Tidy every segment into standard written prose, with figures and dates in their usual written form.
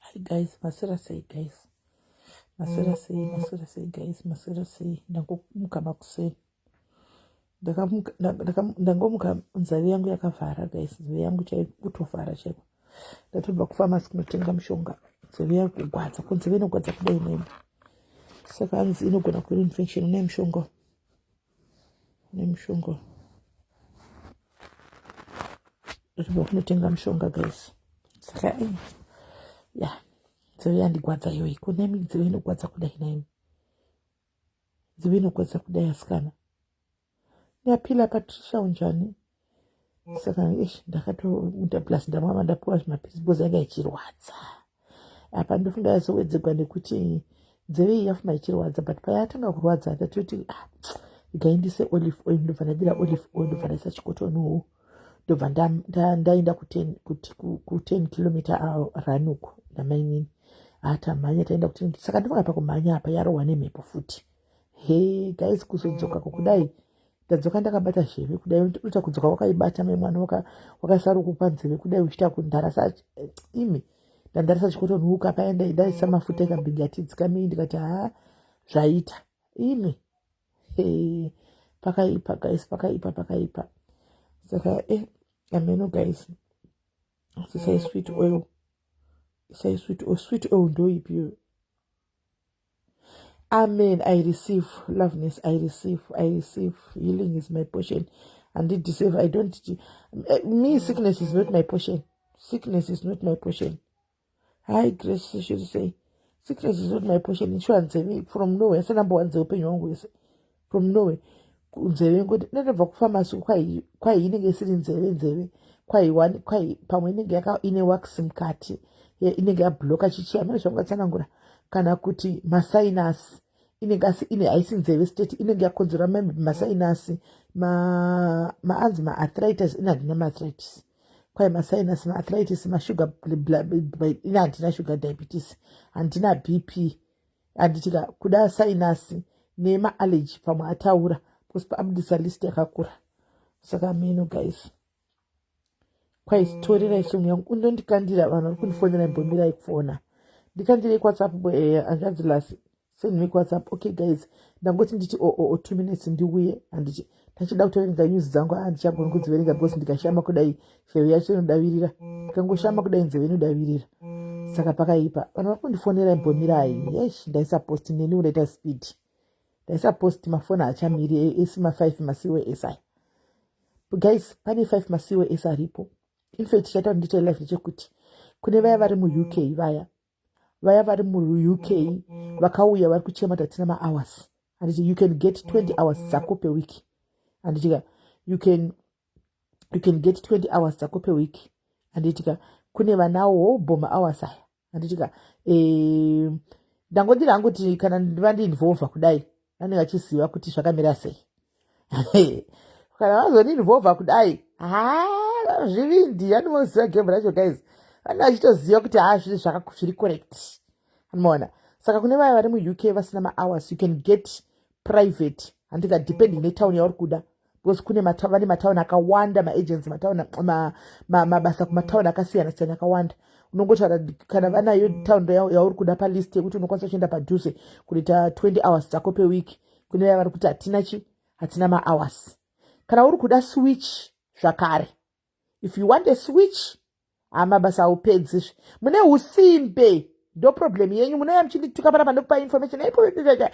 Hi guys, maswera sei guys? Maswera sei, maswera sei guys, maswera sei? Ndangomuka makuseni. Ndakamuka ndangomuka nzeve yangu yakavhara guys, nzeve yangu chaiko kutovhara chaiko. Ndatobva kufamasi kunotenga mushonga. Nzeve yangu kugwadza, ko nzeve inogwadza kudai nemi. Saka hanzi inogona kuva infection, une mushonga. Une mushonga. Ndobva kunotenga mushonga guys. Saka eh, ya nzeve yandigwadza iyoyi. Ko nemi nzeve inogwadza kudai nemi. Nzeve inogwadza kudai asikana. Nyaphila Patricia unjani? Saka ish ndakatoita plus ndamwa ndapuwa zvimapisi because yanga ichirwadza. Apa ndofunga yazowedzegwa nekuti nzeve iyi yafuma ichirwadza but payatanga kurwadza ndatoti ah, regai ndise olive oil ndobva ndadira olive oil ndobva ndaisa chikotonuwo ndobva ndaenda ku10 kilometer run uku namainini atamhanya taenda ku saka ndinofunga pakumhanya apa yarohwa nemhepo futi he guys kuzodzoka kokudai ndadzoka ndakabata zheve kudai unoita kudzoka wakaibata mai mwana wakasarukupa nzeve kudai uchiita kundarasa eh, imi ndandarasa chikotonhuka paya ndaisa mafuta ikambinge yatidzikamei ndikati haa zvaita imi he pakaipa guys pakaipa pakaipa saka eh ameno guys isai sweet oil isai sweet oil sweet oil ndoipi iyoyo Amen. I receive loveness. I receive. I receive. Healing is my portion. And it deserve. I don't. Me, sickness is not my portion. Sickness is not my portion. Hi, Grace, should say. Sickness is not my portion. Insurance me from nowhere. Say number one, upenyu wangu wese. From nowhere. Nzeve ngoti ndinobva kufamasi kwai kwai inenge isiri nzeve nzeve kwai one kwai pamwe inenge yaka ine wax mukati inenge yabloka chichi amene zvangatsanangura kana kuti masinus inenge asi ine haisi nzeve state inenge yakonzerwa masinus maanzi ma maarthritis ine handina maarthritis kwai masinus maarthritis masugar ine handina sugar diabetes handina bp handitika kuda sinus nemaallergy pamwe ataura because paabudisa list yakakura saka meno guys kwaisitorerai song yangu undondikandira vanhu vari kundifonera imbomirai kufona ndikandirei kuwhatsapp eh, hanzvadzi lasi send me kuwhatsapp okay guys ndangoti nditi o o o 2 minutes ndiuye handiti ndachida kutoverenga news dzangu a ndichagoni kudziverenga because ndikashama kudai nzeve yacho inodavirira ndikangoshama kudai nzeve inodavirira saka pakaipa vanhu vari kundifonera imbomirai yesh ndaisa post neni unoita speed ndaisa post mafoni haachamiri esi ma5 masiwe esi aya guys pane 5 masiwe esi aripo infact chaita kuti ndiite live ndechekuti kune vaya vari muuk vaya vaya vari muuk vakauya vari kuchema tatina mahours handiti you can get 20 hours dzako per week handitika you can get 20 hours dzako per week handitika kune vanawo hobho mahours aya handitika e, ndangodira hangu kuti kana vandiinvolva kudai vanenge vachiziva kuti zvakamira sei kana vazondiinvolva kudai ha zvivindi andimoziva game racho guys vanenge vachitoziva kuti ha zviri zviri correct anomaona saka kune vaya vari muuk vasina mahours you can get private handika depending netown yauri kuda because kune vane matauni akawanda maagency matauni mabasa kumatauni akasiyana siyana akawanda unongotaura kana vanayo town yauri kuda palist yekuti unokwanisa kuchienda padhuze kunoita 20 hours dzako peweek kune vaya vari kuti hatina chi hatina mahours kana uri kuda switch zvakare if you want a switch hamabasa haupedzizve mune usimbe. Ndo problem yenyu, munouya muchindituka panapa ndokupa information kutuka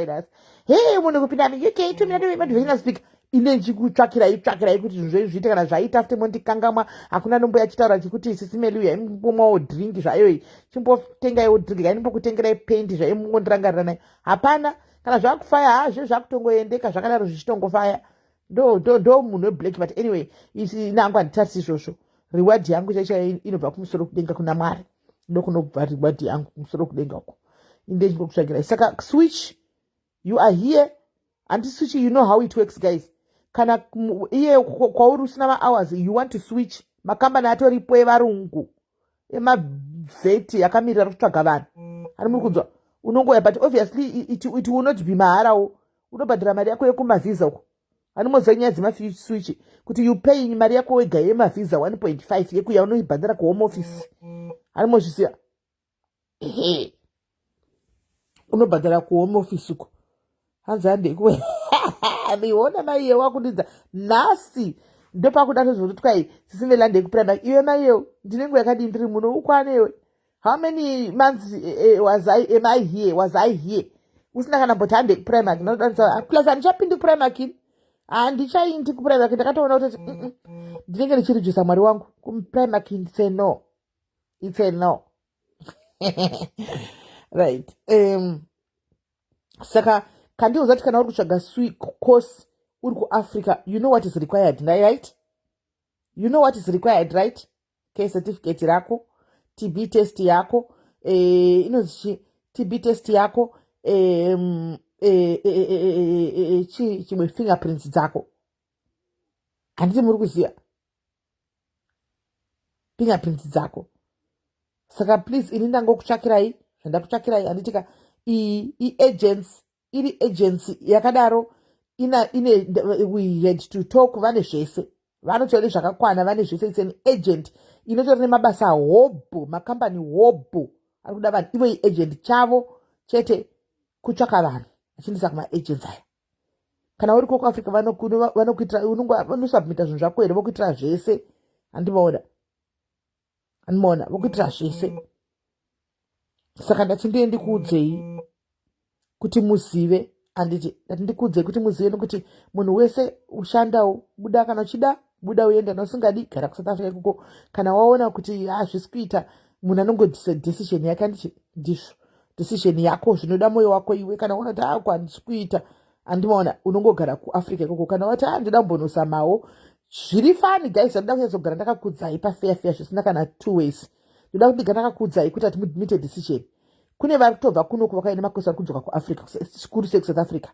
inasi. He, munhu kupinda muUK tuminatomotivational speaker ine ndichikutsvakirai tsvakirai kuti zvinhu zvenyu zviite. Kana zvaita futi mondikangamwa. Hakuna nombo yachitaura chekuti sisimeli uya imbomwawo drink zvayoyi, chimbotengaiwo drink kaindimbokutengerai pendi zvayo mungondirangarira nayo. Hapana. Kana zvakufaya, ha, zve zvakutongoendeka zvakadaro, zvichitongofaya. Ndo ndo ndo munhu weblack. But anyway, inangu handitarisi izvozvo. Reward yangu chaichai inobva kumusoro kudenga kuna Mwari. Ndokunobva reward yangu kumusoro kudenga uko. Inde chingokutsvagirai. Saka switch, you are here anti switch. You know how it works, guys. Kana iye kwauri usina mahours, you want to switch, makambani atoripo evarungu emavheti akamirira kutsvaga vanhu. Ari muri kunzwa, unongoya, but obviously it will not be maharawo. Unobhadhara mari yako yekumavhisa uko. Anomoziva nyaya dzemaswitch kuti you pay mari yako wega yemavhisa 1.5 yekuya, unoibhadhara kuHome Office. Anomozvisiya, ehe, unobhadhara kuHome Office uko. Hanzi handekuwe iona maiye wakundidza nhasi, ndopakuda tozvoti twai sisimvelande kuPrimark. Iwe maiyewo, ndinenguva yakadii ndiri muno? Ukwanewe, how many months was I, am I here, was I here usina kana mboti hande kuPrimark? Plus handichapindi kuPrimark ini, handichaindi kuPrimark. Ndakatoona kuti ndinenge ndichirijusa Mwari wangu kuPrimark. It's a no, it's a no. Right, saka kandiuza kuti kana uri kutsvaga course uri kuAfrica, you know what is required, right? You know what is required, right? K certificate rako, TB test yako, inonzi chi TB test yako, chi chimwe, fingerprints dzako. Handiti muri kuziva fingerprints dzako? Saka please, ini ndangokutsvakirai zvandakutsvakirai, handitika? Iyi iagency, iri agency yakadaro ina ine, we had to talk. Vane zvese, vanotori zvakakwana, vane zvese. It's an agent inotori nemabasa hobho, makambani hobho ari kuda vanhu. Ivo iagent, chavo chete kutsvaka vanhu achiendesa kumaagents aya. Kana uri koko Africa, vanokuitira, vanosubmita zvinhu zvako here, vokuitira zvese. Handimaona, handimaona, vokuitira zvese. Saka ndati ndiye ndikuudzei kuti muzive, handiti? Ndati ndikuudzei kuti muzive, nekuti munhu wese ushandawo. Buda kana uchida, buda uende. Kana usingadi, gara kuSouth Africa ikoko. Kana waona kuti hazvisi kuita, munhu anongodisa decision yake, handiti? Ndizvo, decision yako, zvinoda mwoyo wako iwe. Kana waona kuti ako handisi kuita, handimaona, unongogara kuAfrica ikoko. Kana wati a ndoda mbonosamawo zviri funny, guys, andoda kunyatsogara ndakakudzai pafair fair, zvisina kana two ways. Ndoda kuti ndigara ndakakudzai kuti hatimuite decision. Kune vari kutobva kunoku vakaenda makosi, vari kudzoka kuAfrica, zvikuru sei kuSouth Africa.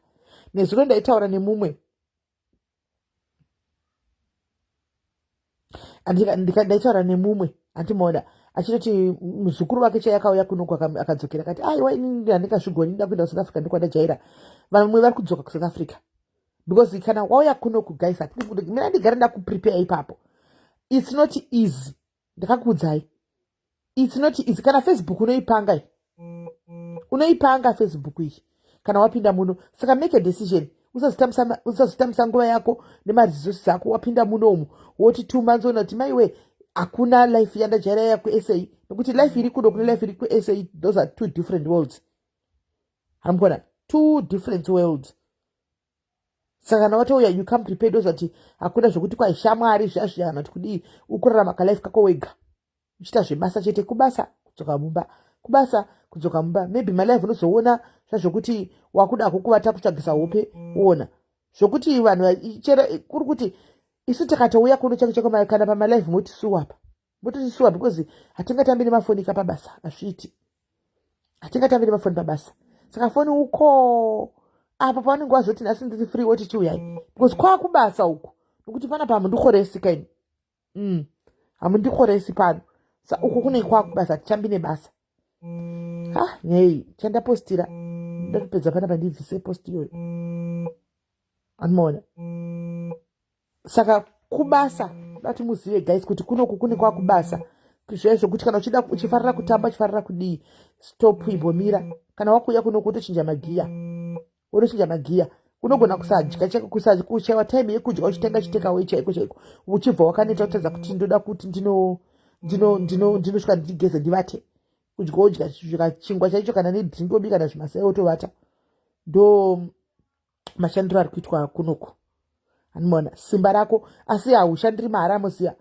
Nezuro ndaitaura nemumwe, ndaitaura nemumwe, handimaona, achitoti muzukuru wake chai akauya kunoku akadzokera, akati aiwa, inini handingazvigoni, nda kuenda kuSouth Africa, ndokwandajaira. Vamwe vari kudzoka kuSouth Africa because kana wauya kunoku, guys, mina ndigare ndakuprepare ipapo. It's not easy, ndakakuudzai, it's not easy. Kana Facebook unoipanga iyi, unoipanga Facebook iyi kana wapinda muno. Saka make a decision. Usazotambisa nguva yako nemaresources ako. Wapinda munomu, woti 2 months, ona kuti maiwe, hakuna life yandajaira yakuSA, nekuti life iri kuno kune life iri kuSA, those are two different worlds. Hamukona two different worlds. Saka kana watouya, you come prepared, ozati hakuna zvokuti kwaishamwari zviya zviya kana kuti kudii. Ukurarama kalife kako wega, uchiita zvebasa chete, kubasa, kudzoka mumba, kubasa, kudzoka mumba. Maybe malife unozoona zvazvokuti wakuda kukuvata, kutsvagisa hope, uona zvokuti vanhu chero kuri kuti isu takatouya kuno chako chako, kana pamalife motisuwapa, mototisuwa, because hatingatambi nemafoni ka pabasa. Hazviiti, hatingatambi nemafoni pabasa. Saka foni uko apo pavanenge vazoti nhasi ndiri free, woti chiuyai, because kwakubasa uku, nokuti panapa hamundikoresi kaini. Hamundikoresi pano. Sa uku kunenge kwakubasa, tichambi nebasa. Ha, nyai chandapostira, ndatopedza panapa, ndibvise post iyoyo, anomaona. Saka kubasa dati muzive, guys, kuti kunoku kune kwakubasa zviya zvokuti kana uchida, uchifarira kutamba, uchifarira kudii, stop, imbomira. Kana wakuuya kunoku, utochinja magiya, unochinja magiya. Unogona kusadya chaiko, kushaiwa time yekudya, uchitenga chitakeaway chaiko chaiko, uchibva wakaneta kutadza kuti ndoda kuti ndino. Ndinosvika ndigeze, ndivate, kudya odya chingwa chaicho kana nedrink, obika nazvimasai, otovata. Ndo mashandiro ari kuitwa kunoku. Anomaona simba rako, asi haushandiri mahara. Moziva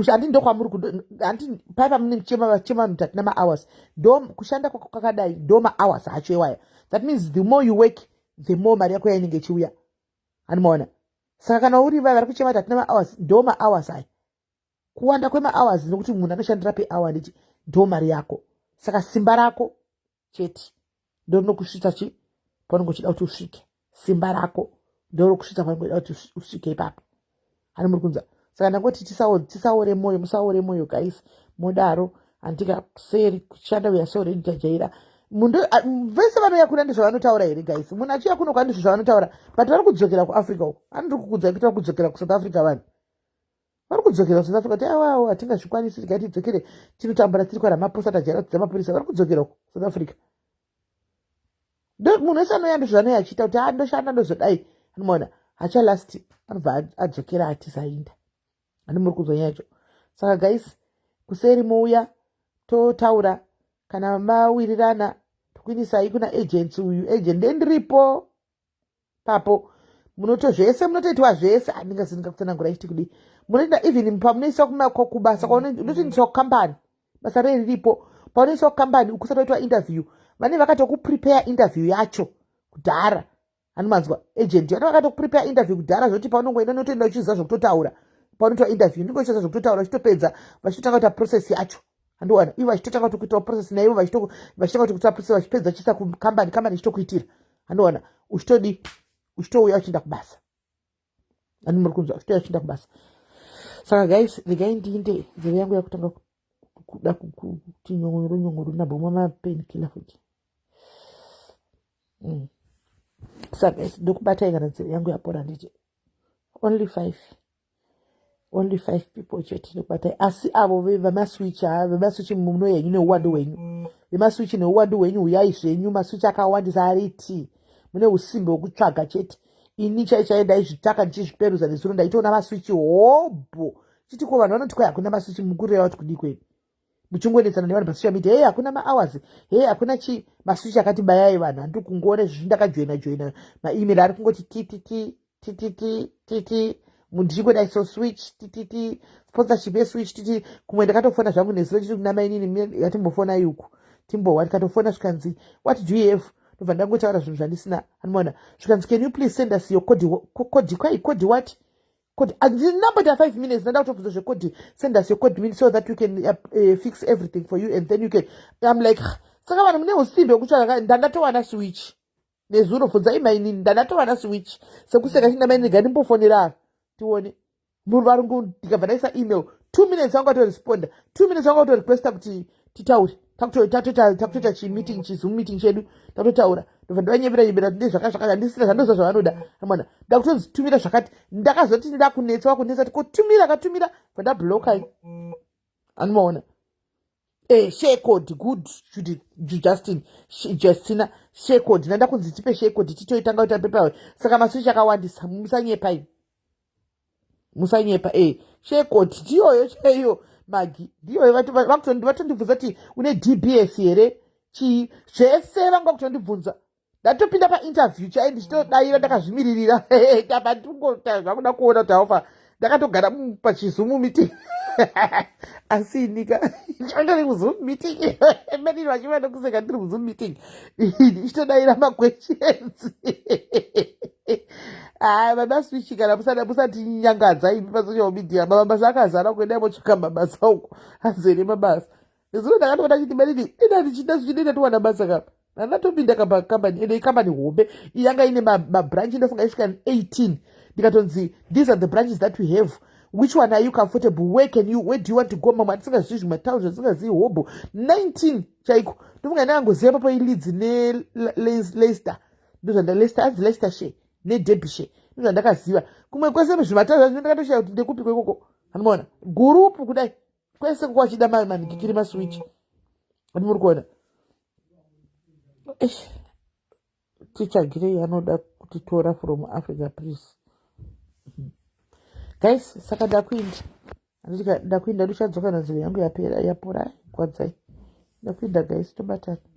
handi ndokwamuri, handi pai pamune chema chema vanhu kuti hatina mahours. Ndo kushanda kwakadai, ndo mahours acho iwaya. That means the more you work, the more mari yako yainenge ichiuya. Anomaona? Saka kana uri vai vari kuchema kuti hatina mahours, ndo mahours aya, kuwanda kwemahours, nokuti munhu anoshandira pehour, nditi ndo mari yako. Saka simba rako chete ndo rinokusvitsa chi paunenge uchida kuti usvike. Simba rako ndo rokusvitsa paunenge uchida kuti usvike ipapo. Hani muri kunza? Saka ndangoti tisaore mwoyo, musaore mwoyo guys, modaro handika kuseri kushanda. We are so ready, tajaira. Munhu vese vanouya kuna ndizvavanotaura here guys? Munhu achiuya kuno kwandizvo zvavanotaura, but vari kudzokera kuAfrica uko. Anondiri kukudzai kuti vari kudzokera kuSouth Africa. Vanhu vari kudzokera kuSouth Africa kuti awawo, hatingazvikwanisi, tikatidzokere tinotambura tiri kwaRamaposa, tajaira kudza mapurisa. Vari kudzokera uko South Africa. Munhu wese anouya ndizvo achiita kuti a ndoshanda, ndozodai. Anomaona hachalasti, anobva adzokera, atisainda. Hani muri kuzwa yacho? Saka guys, kuseri mouya totaura. Kana mawirirana, tokuinisai kuna agents. Uyu agent ndendiripo papo, munoto zvese, munotoitwa zvese. Handingazi ndingakutsanangura ichiti kudii. Munoenda even pamunoiswa kubasa, unotoendeswa kukambani, basa rei riripo. Paunoiswa kukambani ukusati waitwa interview, vanenge vakatokuprepare interview yacho kudhara. Anomanzwa? Agent vanenge vakatokuprepare interview kudhara, zvoti paunongoenda unotoenda uchiziva zvokutotaura. Paunoitwa interview unenge uchiziva zvokutotaura. Uchitopedza, vachitotanga kuita process yacho. Handiwana ivo vachitotanga kutokuitawo process naivo, vachitanga kutokuita process, vachipedza, vachiisa kukambani, kambani ichitokuitira. Handiwana uchitodi, uchitouya uchienda kubasa. Ani muri kunzwa? Uchitouya uchienda kubasa. Saka guys, regai ndiinde, nzeve yangu yakutanga kuda kuti nyongoro nyongoro, ndambomwa mapainkiller futi. Saka guys, ndokubatai kana nzeve yangu yapora. Nditi only five, only five people chete ndokubatai. Asi avo vemaswitch, vemaswitch, muno henyu neuwandu hwenyu, vemaswitch neuwandu hwenyu, uyai zvenyu. Maswitch akawandisa ariti mune usimbe hwekutsvaga chete. Ini chai chai ndaizvitsvaka ndichizviperuza nezuro, ndaitoona maswitch hobho. Chiti ko vanhu vanoti kwai hakuna maswitch, mukureva kuti kudii kwedu? Muchingonetsana nevanhu pasocial media, hei hakuna mahours, hei hakuna chi maswitch akati bayai vanhu. Handiri kungoona izvozvi, ndakajoina joina maemail ari kungoti ttt ttt tt, ndichingodai so switch ttt, sponsorship yeswitch tt. Kumwe ndakatofona zvangu nezuro, chiti kuna mainini, yatimbofonai uku timbohwa. Ndikatofona, zvikanzi, "What do you have?" Ndobva ndangotaura zvinhu zvandisina. Anomaona? Zvikanzi, "Can you please send us your code?" Code kwai code what? Code ndinamboita 5 minutes, ndanda kutobvunza zvecode. "Send us your code minute so that we can fix everything for you and then you can." I'm like, saka vanhu mune usimbe wekutsvaka. Ndandatowana switch nezuro, bvunzai mainini, ndandatowana switch. Sekuseka chinda mainini, gandimbofonera tione varungu. Ndikabva ndaisa email, 2 minutes vanga vatoresponda, 2 minutes vanga vatorequesta kuti titaure. Takutoita chimeeting, chiZoom meeting chedu, tatotaura. Ndobva ndavanyevera nyevera kuti ndezvakazvakati, handisina zvandoziva zvavanoda. Amana ndakutonzi tumira zvakati. Ndakazoti ndakunetsa, wakunetsa ti kotumira, katumira, bva ndabloka. Anomaona? Share code, good Judith, Justin, Justina, share code. Nanda kunzi tipe share code, titoitanga kuita pepa. Saka maswitch akawandisa, musanyepa, musanyepa. Share code ndiyoyo chaiyo, magi ndiyoyo. Vatondibvunza kuti une DBS here, chii zvese vanga kutondibvunza. Ndatopinda painterview chai, ndichitodayira ndakazvimiririra. Tapa zvakuda kuona kuti haufa. Ndakatogara pachiZoom meeting, asi inika ndiri muZoom meeting, menini vachiva nokuseka, ndiri muZoom meeting ndichitodayira maquestions. Hai, mamaswitch, kana musatinyangadza imi pasocial media. Mabasa akazara, kuendai motsvaka mabasa uko, azere mabasa. Nezuro ndakatoona chiti manini ina ndichida zvichidenda towana basa kapa. Ndandatopinda kambani, ende ikambani hombe yanga ine mabranch, ndofunga isvika 18. Ndikatonzi, "These are the branches that we have. Which one are you comfortable? Where do you want to go?" Mamwe andisingazivi, zvimatauri zvandisingazivi, hobho 19 chaiko. Ndofunga ndakangoziva papo iLeeds neLeicester, ndozvanda Leicester, anzi Leicestershire neDerbyshire, ndozvandakaziva. Kumwe kwese zvimatauri zvacho ndakatoshaya kuti ndekupi kwekoko. Anomaona gurupu kudai kwese kuko vachida manhikikiri, maswitch ati muri kuona. Tichagirei anoda kutitora from Africa, please guys. Saka ndakuinda. Handiti ndakuinda, ndichadzoka nzeve yangu yapera, yapora. Gwadzai, ndakuinda guys, tobatana.